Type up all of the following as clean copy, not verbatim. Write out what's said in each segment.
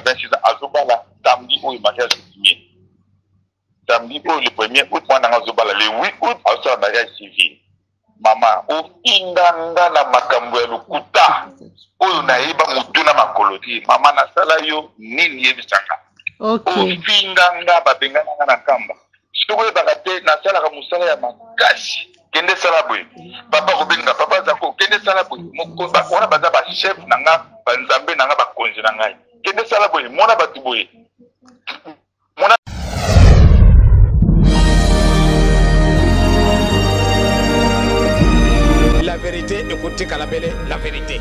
86 ans azobala samedi oyo mariage coutumier. Samedi oyo le premier août mwana na nga azobala le 8 août azosala mariage civil. Mama ofinga nga na makambo ya lokuta oyo nayeba mutu na makolo te. Mama nasala yo nini yebisa nga. Okay. Ofinga nga babengana nga na nkamba. Soki oyebaka te nasalaka mosala ya makasi. Kende sala boye. Papa kobenga papa zako kende sala boye. Wana baza ba chef na nga, ba nzambe na nga, bakonzi na ngai. Kende sala boye, mona bato boye. Mona La vérité ekotikala bele la vérité.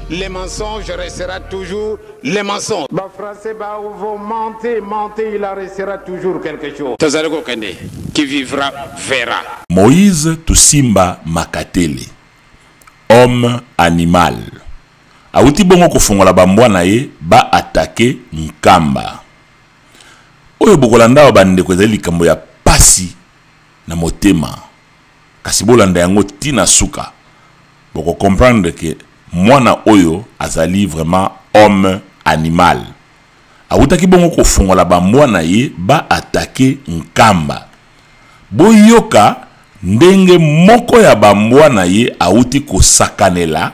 Les mensonges restera toujours les mensonges. Ba français ba vous mentez, mentez, il en restera toujours quelque chose. Tozali kokende, qui vivra verra. Moïse Tusimba Makatele, homme animal, awuti bongo kofongola ba mbwa na ye ba attaquer Nkamba. Oyo bokolanda awa bandeko ezali likambo ya pasi na motema. Kasi bolanda yango ti na suka. Boko comprendre que mwana oyo azali vraiment homme animal. Awutaki bongo kofongola ba mbwa na ye ba attaquer Nkamba. Boyoka ndenge moko ya ba mbwa na ye awuti kosakanela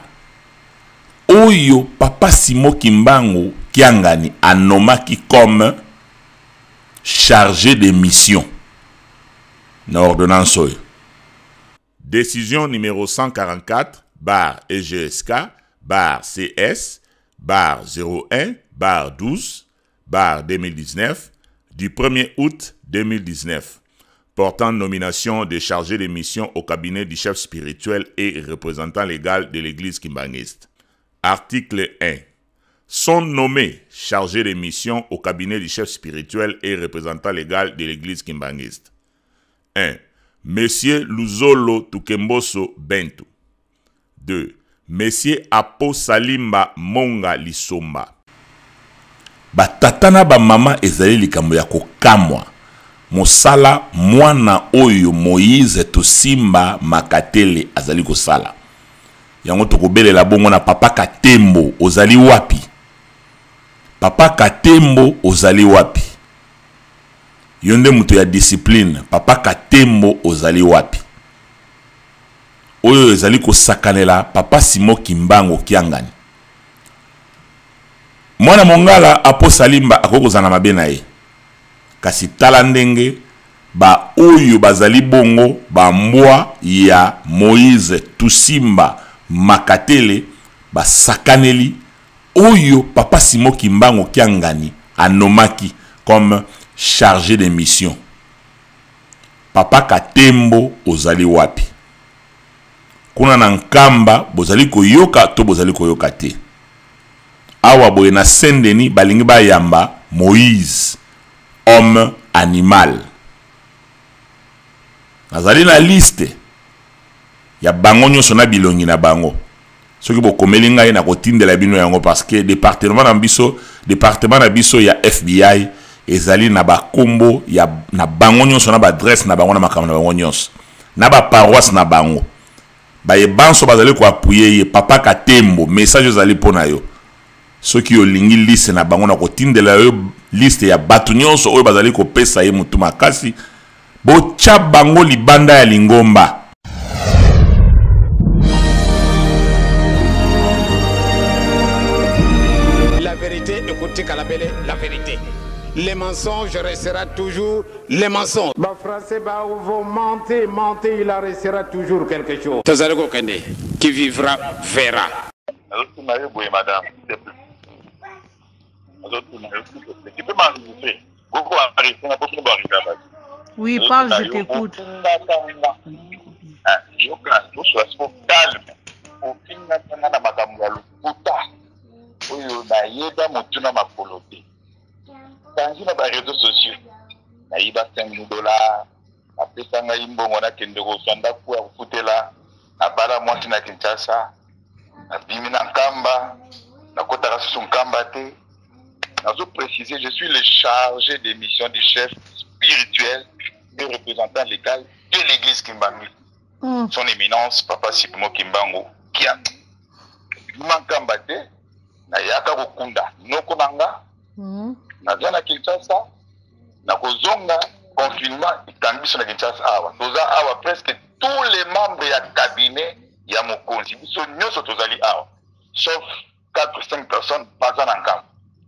oyo papa Simon Kimbangu Kiangani a nommaki comme chargé de mission na ordonnance oyo. Decision numero 144 barre EGSK barre CS barre 01 barre 12 barre 2019 du 1er août 2019 portant nomination de chargé de mission au cabinet du chef spirituel et représentant légal de l'église kimbanguiste. Article 1. Sont nommés chargés de mission au cabinet du chef spirituel et représentant légal de l'église kimbanguiste. 1. Monsieur Luzolo Tukemboso Bentu. 2. Monsieur Apo Salimba Monga Lisomba. Ba tata na ba mama ezali likambo ya kokamwa mosala mwana oyo Moïse Tosimba Makatele azali kosala. Yango tokobelela bongo na papa Katembo ozali wapi? Papa Katembo ozali wapi? Yo nde moto ya discipline, papa Katembo ozali wapi? Oyo ezali kosakanela papa Simon Kimbangu Kiangani. Mwana mongala Apo Salimba akoki kozala na mabe na ye. Kasi tala ndenge ba oyo bazali bongo ba mbwa ya Moïse Tusimba Makatele basakaneli oyo papa Simon Kimbangu Kiangani anomaki comme chargé de mission. Papa Katembo ozali wapi? Kuna na Nkamba bozali koyoka to bozali koyoka te? Awa boye na Saint Denis balingi bayamba Moïse homme animal. Nazali na liste ya bango nyonso na bilongi na bango. Soki bokomeli ngai nakotindela bino yango parce que departement na biso, departement na biso ya FBI ezali na bakombo ya na bango nyonso na ba adresse na bango na makambo na bango nyonso na ba paroisse na bango. Baye banso bazali ko appuyer ye papa Katembo, message ezali mpo na yo. Soki olingi liste na bango nakotindela yo liste ya bato nyonso oyo bazali kopesa ye motu makasi. Botya bango libanda ya lingomba. La vérité ekotikala bele la vérité. Les mensonges restera toujours les mensonges. Ba français ba vous mentez, mentez, il en restera toujours quelque chose. Tozali kokende, qui vivra verra. Nazotuna yo boye madame, s'il te plaît. Nazotuna yo s'il te plaît. Tu peux m'enregistrer. Boko enregistrer nga boko enregistrer bato. Oui, parle, je t'écoute. Ah, yoka, tosola siko calme. Ofingaka nga na makambo ya lokuta oyo nayeba motu na makolo te. Kangi na ba réseaux sociaux. Nayiba 5000 dollars, apesa ngai mbongo nakende kozwa ndako ya kofutela, nabala mwasi na Kinshasa, nabimi na Nkamba, nakotaka susu Nkamba te. Nazo préciser, je suis le chargé de mission du chef spirituel et représentant légal de l'église Kimbangu. Son éminence, Papa Simon Kimbangu, Kiangani. Bima Nkamba te, nayaka kokunda noko na nga. Naza na Kinshasa, nakozonga confinement ekangi biso na Kinshasa awa. Toza awa presque tous les membres ya cabinet ya mokonzi, biso nyonso tozali awa sauf 4 5 personnes baza na nkambo.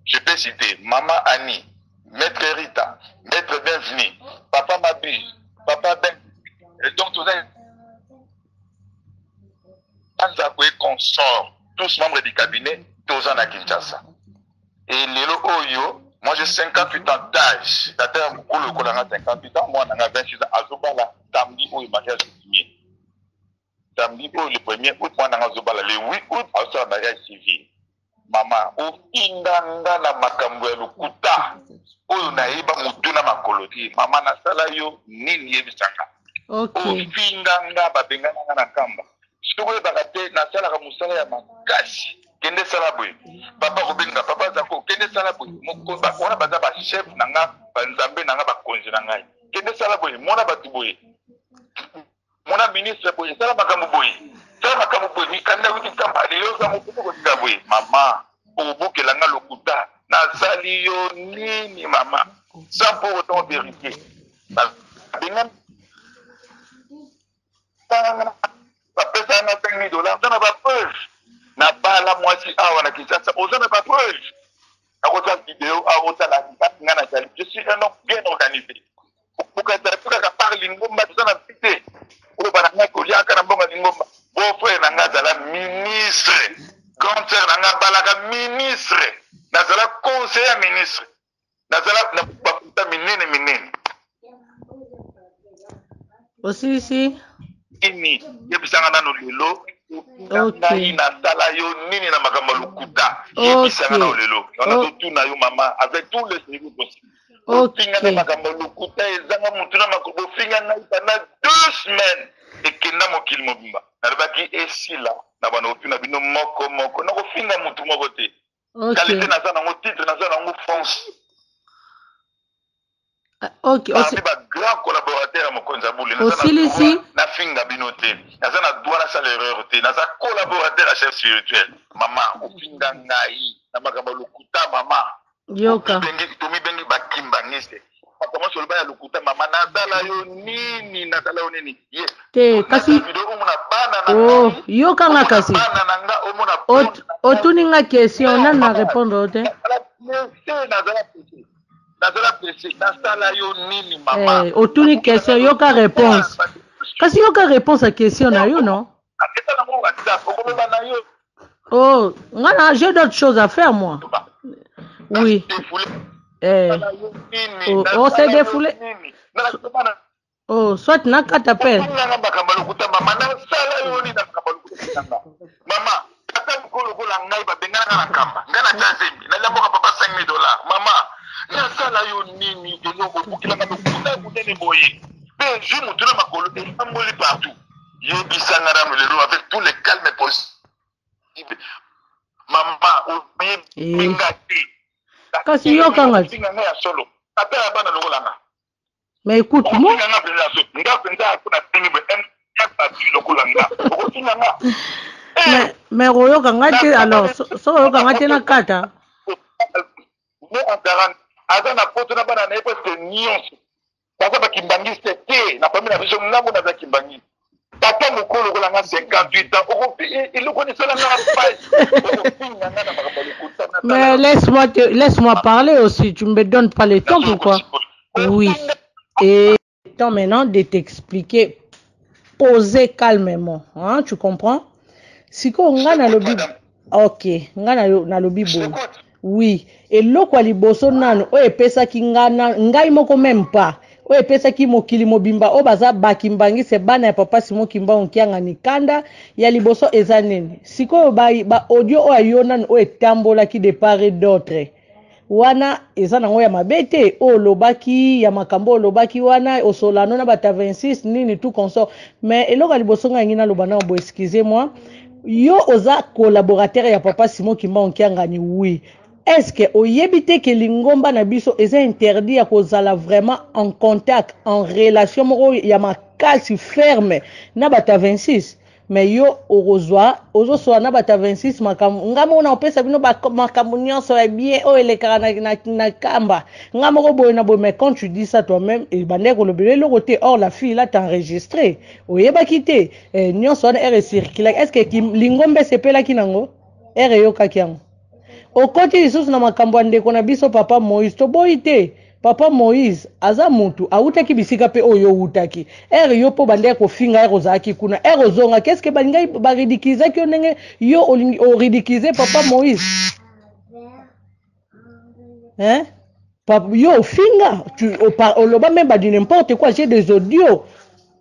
Je peux citer Mama Annie, Maître Rita, Maître Bienvenu, Papa Mabuse, Papa Ben. Et donc toza Nzako et consort, tous membres du cabinet, toza na Kinshasa. Et lelo oyo, moi j'ai 58 ans d'âge. Tata ya mokolo lokola nga 58 ans, mwana nga 26 ans azobala samedi oyo mariage signé. Samedi oyo le 1er août mwana nga azobala le 8 août azosala mariage civil. Mama ofinga nga na makambo ya lokuta oyo nayeba motu na makolo te. Mama nasala yo nini yebisa nga. Ofinga nga babengana nga na kamba. Soki oyebaka te nasalaka mosala ya makasi. Kende sala boye. Papa kobenga papa Zako kende sala boye. Wana baza ba chef na nga, ba nzambe na nga, bakonzi na ngai. Kende sala boye, mona bato boye. Mona ministre boye, sala makambo boye. Sala makambo boye, mikanda euti Nkamba, lelo oza mokoki kotika boye. Mama, okobukela nga lokuta. Nasali yo nini mama? Sans pour autant vérifier. Babenga bapesa nga 5000 dollars, oza na ba preuve. Nabala mwasi awa na Kinshasa, oza na ba preuve. Nakosala video awa otala nga nazali. Je suis un homme bien organisé. Okokanisa biso kaka par lingomba, toza na vie te. Oloba na ngai koliaka na mbongo ya lingomba. Beau frère na ngai azala ministre, grande sœur na ngai abalaka ministre, nazala conseiller ya ministre, nazala na bakuta minene minene. Osilisi? Nini? Yebisanga nano lelo ngai nasala yo nini na makambo ya lokuta? Yebisanga nano lelo. Nazotuna yo mama avec tout le sérieux possible. Bofinga nga makambo ya lokuta ezanga mutu na makolo. Bofinga ngai pendant 2 semaines ekenda mokili mobimba. Nalobaki esila na banda kotuna bino moko moko. Nakofinga mutu moko te. Qualité naza nango, titre naza nango, France. Parmi ba grand collaborateur ya mokonzi ya bule. Osilisi? Nafinga bino te. Naza na droit nasala erreur te. Naza collaborateur ya chef spirituel. Mama, ofinga ngai na makambo ya lokuta mama. Yoka. Tomibengi ba kimbanguiste. Makambo nyonso oloba ya lokuta mama, nasala yo nini? Nasala yo nini? Ye. Te, kasi omona bana na oh, yoka nga kasi. Bana na nga omona. Otuni nga question, nani na répondre te? Nazala pressé. Nazala pressé. Nasala yo nini mama? Eh, otuni question, yoka réponse. Kasi yoka réponse à question na yo, non? Aketa na ngo WhatsApp, okoloba na yo. Oh, nga na j'ai d'autres choses à faire moi. Oui. Eh. Oh, oh c'est défoulé. Oh, soit na kata pe. Mama, tata mokolo lokola ngai babenganaka na nkamba. Ngai na tazembi, nalia mboka papa 5000 dollars. Mama, nasala yo nini? Eloko obukilaka lokuta monene boye. Pe ezwi motu na makolo etamboli partout. Yebisa nga nanu lelo avec tout le calme possible. Mama, oyebi eh. nga te. Kasi yoka nga. Nga ya solo. Tata ya bana lokola nga. Mais écoute moi. Nga mpenza so. Nga mpenza ko na tini boye. M lokola nga. Okofinga nga. Mais mais oyoka nga te alors so oyoka nga te na kata. Ne en 40 aza na poto na bana na ye presque nyonso. Baza ba kimbanguiste te na famille na biso nga moko naza kimbanguiste. Tata mokolo lokola nga 58 ans okofi eloko nini esala nga pasi okofinga nga na makambo ya lokuta. Mais laisse-moi te laisse-moi parler aussi, tu me donnes pas le temps pourquoi? Oui. Et temps maintenant de t'expliquer poser calmement, hein, tu comprends? Sikoyo nga nalobi ok, nga nalobi boye. Oui, eloko ya liboso nanu oyo epesaki nga na ngai moko meme pas oyo epesaki mokili mobimba oyo baza ba kimbanguiste bana ya papa Simon Kimbangu Kiangani kanda ya liboso eza nini? Sikoyo ba, ba audio oyo ya yo nanu oyo etambolaki de part et d'autre wana eza nango ya mabe te oyo olobaki ya makambo oyo olobaki wana osolano na bata 26 nini tout consort mais eloko ya liboso ngai ngi naloba nao bo excusez moi yo oza collaborateur ya papa Simon Kimbangu Kiangani oui est-ce que oyebi te ke lingomba na biso eza interdit ya kozala vraiment en contact en relation moko ya makasi ferme na bata 26? Mais yo okozwa ozosola na bato ya 26 makambo nga moko nakopesa bino makambo nyonso ya bien oyo elekaka na, na, na kamba nga moko boye na boye. Mais quand tu dis ça toi-même, ebandaki kolobela eloko te. Or la fille là t'enregistré, oyebaki te eh, nyonso wana ere ecirculaki. Est ce que lingomba esepelaki nango ere eyokaki yango? Okoti lisusu na makambo ya ndeko na biso papa Moïse. Toboyi te, papa Moïse aza mutu awutaki bisika mpe oyo owutaki. Ere yo mpo bandeki kofinga, ere ozalaki kuna, ere ozongaki, est ce que balingaki baridikulizaki yo ndenge yo olingi oridiculize papa Moïse, hein? Yo ofinga, tu oloba même ba du n'importe quoi, j'ai des audios,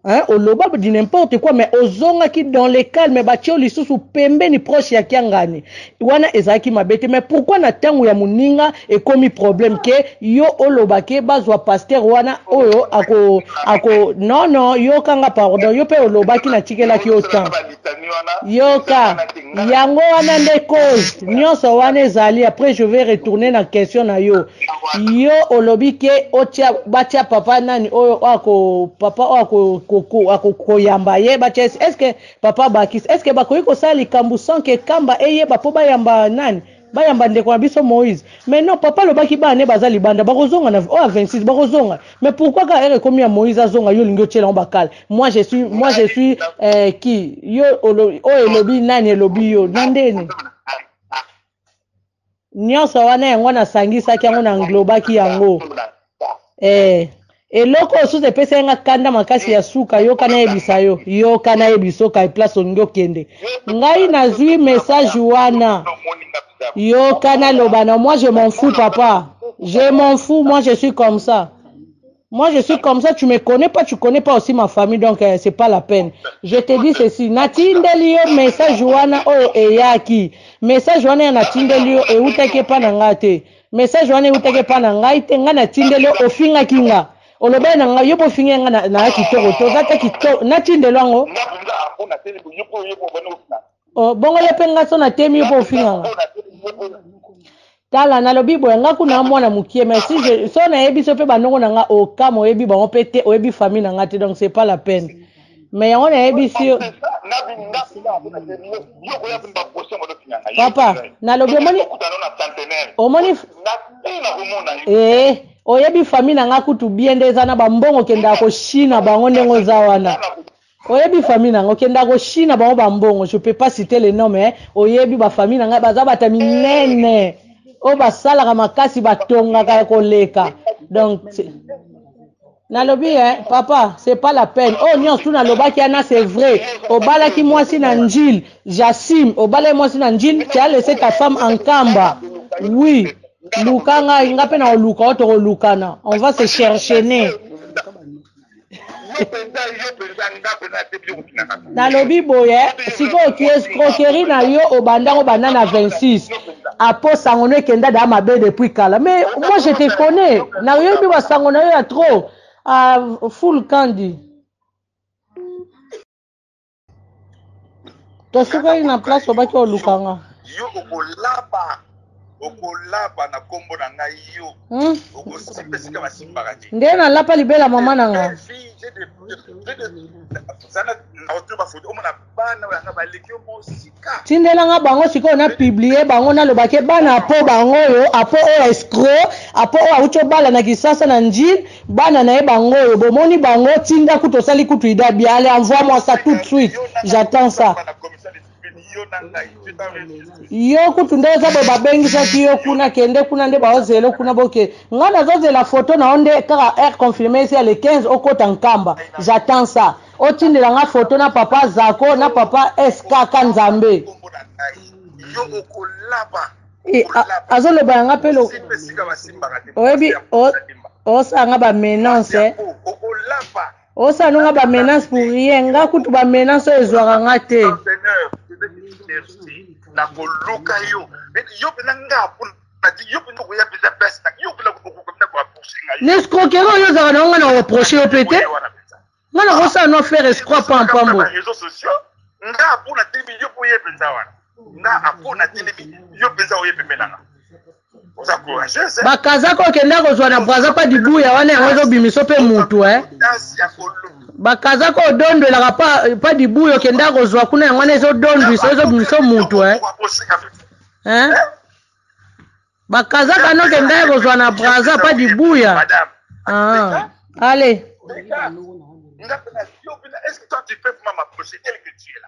hein, oloba du n'importe quoi, mais ozongaki dans le calme, batie yo lisusu pembeni proche ya Kiangani. Wana ezalaki mabe te, mais pourquoi na ntango ya moninga ekomi problème ke yo oloba ke bazwa pasteur wana oyo ako ako? Non, non, yokanga, pardon, yo mpe olobaki, natikelaki yo temps. Yoka, yango wana nde cause nyonso wana ezali. Après je vais retourner na question na yo. Yo olobi ke otia batia papa nani oyo ako papa oyo akoyamba ye, batia, est ce que papa Bakisi, est ce que bakoki kosala likambo sans ke Kamba eyeba mpo bayamba nani, bayamba ndeko na biso Moïse? Mais non, papa alobaki bana ne baza libanda, bakozonga na oyo ya 26 bakozonga. Mais pourquoi kaka ere ekomi ya Moïse azonga, yo olingi otiela yango bakala? Moi je suis qui yo oyo elobi nani, elobi yo na ndeni nyonso wana, yango nasangisaki yango na englobaki yango. Eloko oyo susu epesaki nga kanda makasi ya suka, yoka nayebisa yo, yoka nayebisa oka place olingi okende. Ngai nazwi message wana, yoka naloba na moi, je m'en fous papa, je m'en fous. Moi je suis comme ça, moi je suis comme ça. Tu me connais pas, tu connais pas aussi ma famille, donc c'est pas la peine. Je te dis ceci: natindeli yo message wana oyo eyaki, message wana ya natindeli yo eutaki epa na ngai te. Message wana eutaki epa na ngai te. Ngai natindeli yo, ofingaki nga, olobaki na ngai yo bofingi nga na ya kitoko te, oza te kitoko. Natindeli yango. Oh, bongo yo mpe nga so natemi yo mpo ofinga nga. Tala, nalobi boye, nga kuna mwana mokie, mais si je so nayebi so mpe bandongo na nga okama, oyebi bango mpe te, oyebi famille na nga te, donc c'est pas la peine. Mais yango nayebisi yo papa, nalobi omoni, omoni ee, oyebi famille na nga kutu bien nde eza na bambongo, okendaka koshina bango ndenge oza wana. Oyebi famille na nga, okendaka koshina bango bambongo. Je peux pas citer le nom, mais oyebi bafamille na ngai, baza bata minene oyo basalaka makasi, batongaka ya koleka. Donc nalobi eh, papa, c'est pas la peine. Oyo nyonso tu nalobaki wana, c'est vrai. Obalaki mwasi na Njile, j'assume, obalaki mwasi na Njile, tu as laissé ta femme en Kamba. Oui, luka ngai, nga mpe na koluka oyo, tokolukana, on va se chercher ne. Nalobi boye, sikoyo ki escroquerie na yo obandango banda na 26 apo sango no ekenda da mabe depuis kala. Mais moi je te connais, nayobi basango na yo ya trop full kandi. Tosukaki na place obaki olukanga. Yo okolapa, okolapa na nkombo na ngai yo. Okosimba esika basimbaka te. Nde nalapa libela mama na nga. Tindelanga bango sikoyo na publie bango, nalobaki bana apo bango oyo, apo oyo escroc, apo oyo awuti obala na Kisasa na Njile, bana na ye bango oyo bomoni bango. Tinda kutu, osali kutu ida bien. Allez, envoie moi ça tout de suite, j'attends ça. Yo kutu nde oza boye, babengisaki yo kuna, kende kuna nde baozela kuna. Boke, ngai nazozela photo na yo nde kaka air confirmé esi ya le 15 okota Nkamba. J'attends ça, otindela nga photo na papa Zako na papa SKK Nzambe. Azoloba yanga mpe oyebi osala nga bamenance, osala nonga bamenance pour rien. Nga kutu bamenance oyo ezwaka nga te. Nakoluka yo, yo mpenza, nga yo mpenza okoya mpenza place na yo mpenza, okoka koapproche ngai. Na escroquerie oyo ozalaka na nga, na reproche yo mpe te. Nga na kosala no affaire escroc pampambo. Réseaux sociaux, nga apo na telemi, yo mpo oye mpenza wana, nga apo na telemi, yo mpenza oye pembe na nga. Bakazaka okenda kozwa na Brazza pa dibuya wana yango ezobimiso mpe mutu eh. Bakazaka odondwelaka pa, pa dibuya okenda kozwa kuna yango wana ezodondwisa ezobimiso mutu eh. Eh? Bakazaka no okendaki kozwa na Brazza pa dibuya. Ah. Allez.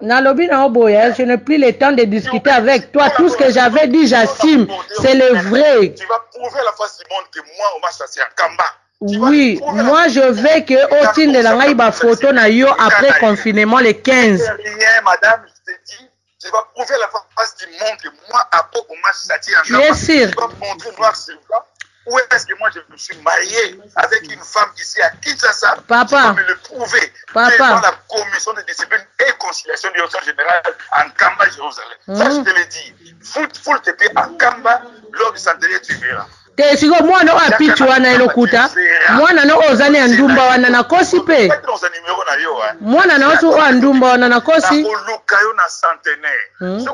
Nalobi na oboya, je n'ai plus le temps de discuter avec toi. Tout ce que j'avais dit, j'assume. C'est le vrai. Tu vas prouver à la face du monde que moi, on m'a chassé en Kamba. Oui, moi je veux que otindela ngai ba photo na yo après confinement le 15. Rien, madame, je te dis, tu vas prouver à la face du monde que moi, après, on m'a chassé en Tu es sûr? Tu vas montrer noir sur blanc où est-ce que moi je me suis marié avec une femme ici à Kinshasa. Papa. Tu vas me le prouver. Papa. Devant la commission de discipline et conciliation du direction générale en Kamba, Jérusalem. Mmh. Ça, je te le dis. Fout, fout tes pieds en Kamba, lors du centenaire, tu verras. te sikoyo mwana oyo apichi wana elokuta mwana no oyo ozani ya ndumba wana nakosi mpe mwana na osu oyo ya ndumba wana nakosi hmm?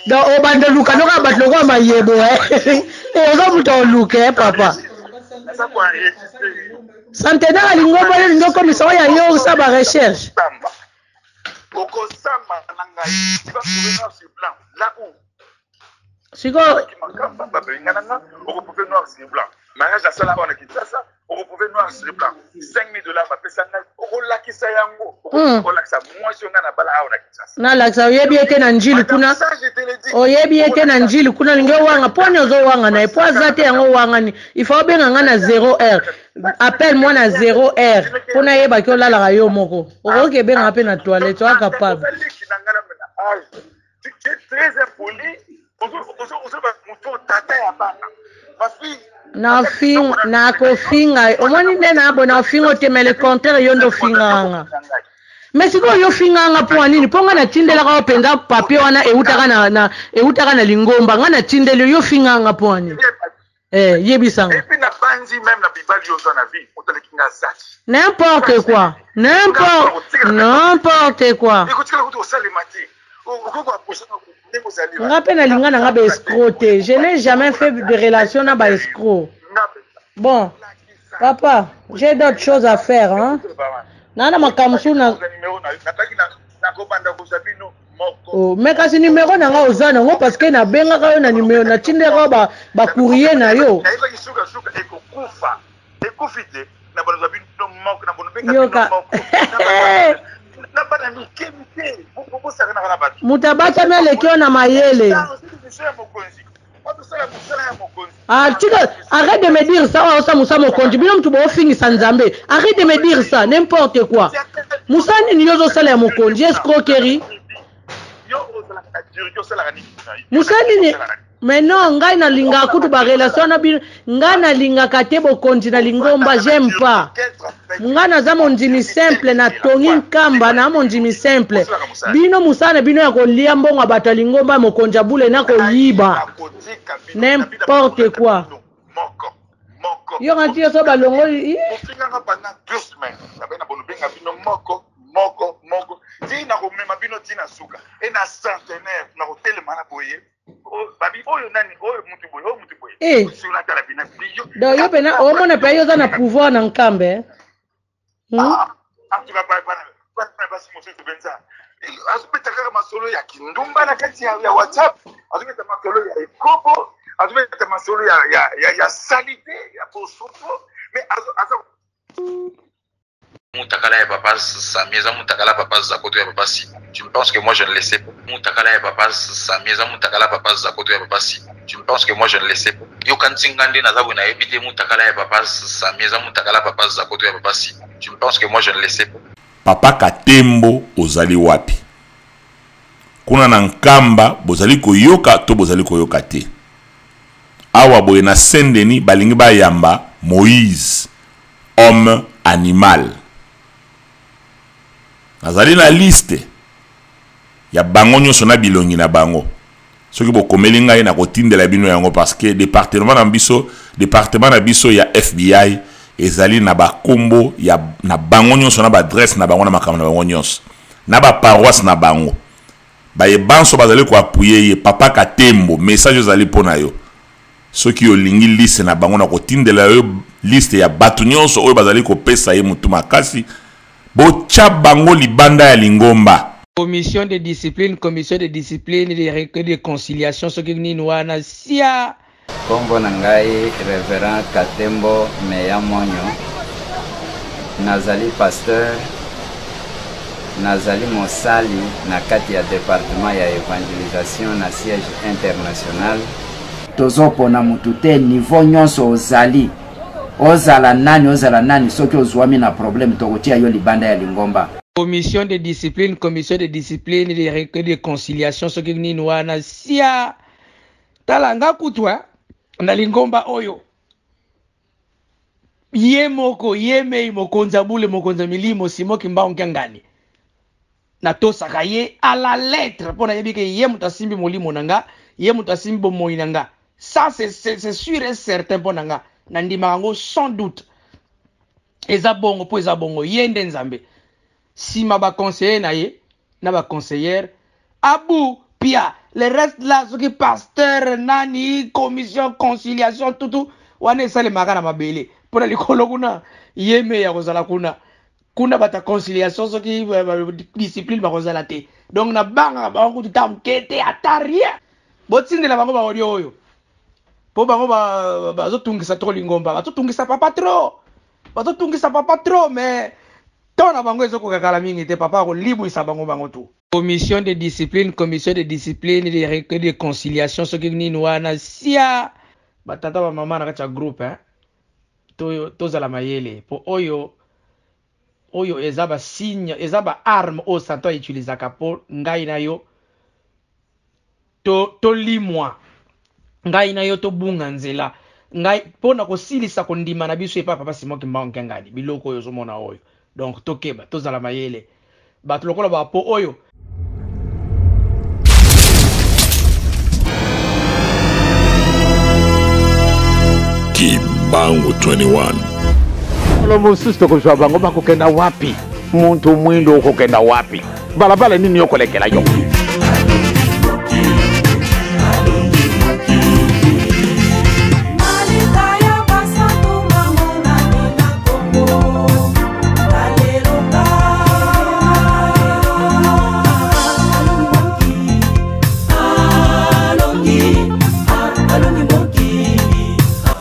Donc obanda oluka noka bato lokola mayebo eh. Eh, oza moto oluka eh, papa centenaire alingomba yo olingi okomisa oyo ya yo osala ba recherche okosamba na ngai sikoyo makamba babengana nga okoprouve noir sur blanc mariage asala awa na kinshasa okoprouve noir sur blanc 5000 dollars bapesa ngai okolakisa yango hmm. okolakisa mwasi oyo ngai nabala awa na kinshasa nalakisa oyebi ye te na njili kuna oyebi ye te na njili kuna olingi owanga mpo nini ozowanga na ye mpo aza te yango owangani il faut obenga ngai na 0 heure appelle moi na 0 heure mpo nayebaki olalaka yo moko okoki ebengaka mpe na toilette oa capable Tu es très impoli. Tata ya bana. Ma fille. Nakofinga omoni nde na boye nakofinga te mais le contraire yo nde ofingaka nga mais sikoyo yo ofingaka nga mpo nini mpo nga natindelaka yo mpenza papier wana eutaka na, na, eutaka na lingomba nga natindeli yo yo ofingaka nga mpo nini Eh, yebisa nga. Et puis na banzi même na bibali yo na vie, otalaki nga zaki. N'importe quoi. N'importe n'importe quoi. Ekotikala kutu kosalema te. Okoki ko approcher ndenge ozali. Nga pe nalinga na nga ba escroc te. Je n'ai jamais fait de relation na ba escroc. Bon, papa, j'ai d'autres choses à faire hein. Na na makambo mosusu na nakobanda kozwa bino Oh, mais kasi numero na nga oza nango parce que nabengaka yo na numero natindaka yo ba, ba courrier na yo nayebaki sukasuka ekokufa ekufi te na bano zwa bino moko na bono benga yoka moko na bana mike mike bosakanaka na bato moto abatami aleki yo na mayele ya mokonzi Ah, tika, arrête de me dire ça, oh, ça, Moussa Mokonzi. Bino mutu bofingisa Nzambe. Arrête de me dire ça, n'importe quoi. Moussa nini yozo sala ya Mokonzi, escroquerie. Moussa nini Mais non, ngai nalingaka kutu ba relation na bino, ngai nalingaka te bokonzi na lingomba, j'aime pas. Ngai naza mondimi simple na tongi nkamba na mondimi simple. Bino mosala na bino ya kolia mbongo ya bato ya lingomba ya mokonzi ya bule na koyiba. N'importe quoi. Yo kanti yo so balongoli. Ofinganga pendant deux semaines. Na bonobenga bino moko moko moko. Ti na komema bino ti na suka. Et na centenaire na kotelema na boye. Babi oyo nani oyo mutu boye oyo mutu boye. Eh. Donc yo pena omona pe yo oza na pouvoir na nkambe. Eh? Hmm? Ah, en tout cas bana basi mosusu mpenza azobeta kaka masolo ya kindumba na kati ya whatsapp azobeta masolo ya ekobo azobeta masolo ya, ya, ya, ya salite ya bosoto mais aza Mutakala ya papa Sami eza mutakala papa Zakoto ya papa Simon. Tu penses que moi je ne le sais pas. Mutakala ya papa Sami eza mutakala papa Zakoto ya papa Simon. Tu penses que moi je ne le sais pas. Yo kanisi nga nde naza boye nayebi te mutakala ya papa Sami eza mutakala papa Zakoto ya papa Simon. Tu penses que moi je ne le sais pas. Papa Katembo ozali wapi? Kuna na Nkamba bozali koyoka to bozali koyoka te? Awa boye na Saint Denis balingi bayamba Moïse homme animal. Nazali na liste ya bango nyonso na bilongi na bango. Soki bokomeli ngai nakotindela bino yango parce que département na biso, département na biso ya FBI ezali na bakombo ya na bango nyonso na ba adresse na bango na makambo na bango nyonso na ba paroisse na bango. Baye banso bazali ko appuyer ye papa Katembo, message ezali mpo na yo. Soki olingi liste na bango, nakotindela yo liste ya bato nyonso oyo bazali kopesa ye motu makasi. Botya bango libanda ya lingomba. Commission de discipline, commission de discipline, de, de conciliation, soki nini wana sia. Kombo na ngai Reverend Katembo Meya Monyo. Nazali pasteur, nazali mosali na kati ya departement ya evangelisation na siège international. Tozopona mutu te niveau nyonso ozali ozala nani ozala nani soki ozuami na problème tokotia yo libanda ya lingomba. Commission de discipline, commission de discipline, de, de conciliation, soki nini wana sia. Tala nga kutu hein, na lingomba oyo ye moko ye mei mokonzi ya bule mokonzi ya milimo Simon Kimbangu Kiangani natosaka ye à la lettre mpo nayebi ke ye moto asimbi molimo na nga, ye moto asimbi bomoi na nga. Ça c'est sûr et certain mpo na nga, nandimaka yango sans doute. Eza bongo mpo eza bongo, ye nde Nzambe. Sima ba conseiller na ye na ba conseillère abu pia le reste là, soki pasteur nani commission conciliation tutu wana esalemaka na mabele mpo na likolo kuna ye me ya kozala kuna kuna bata conciliation soki discipline bakozala te. Donc nabangaka bango kutu ta moke te, ata rien. Botindela bango ba audio oyo mpo bango bazotungisa trop lingomba, bazotungisa papa trop, bazotungisa papa trop, mais to na bango ezokoka kala mingi te, papa akolibwisa bango bango tu. Commission de discipline, commission de discipline, de, de conciliation, soki nini wana sia. Batata ba mama na kati ya groupe hein, tozala mayele po oyo oyo eza ba signe, eza ba arme oyo Satan utilisaka po ngai na yo to tolimwa, ngai na yo tobunga nzela, ngai mpo na kosilisa kondima na biso epai papa Simon Kimbangu Kiangani. Biloko oyo ozomona oyo, donc tokeba, tozala mayele. Bato lokola bapo oyo Kimbangu 21. Mokolo mosusu tokozwa bango bakokenda wapi? Muntu mwindo okokenda wapi? Balabala nini okolekela yo?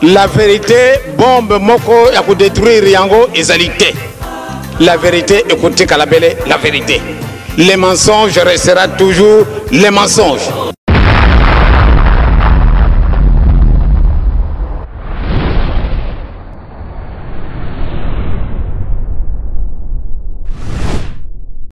La vérité, bombe moko ya kodétruire yango ezali te. La vérité ekotikala bele la vérité. Les mensonges restera toujours les mensonges.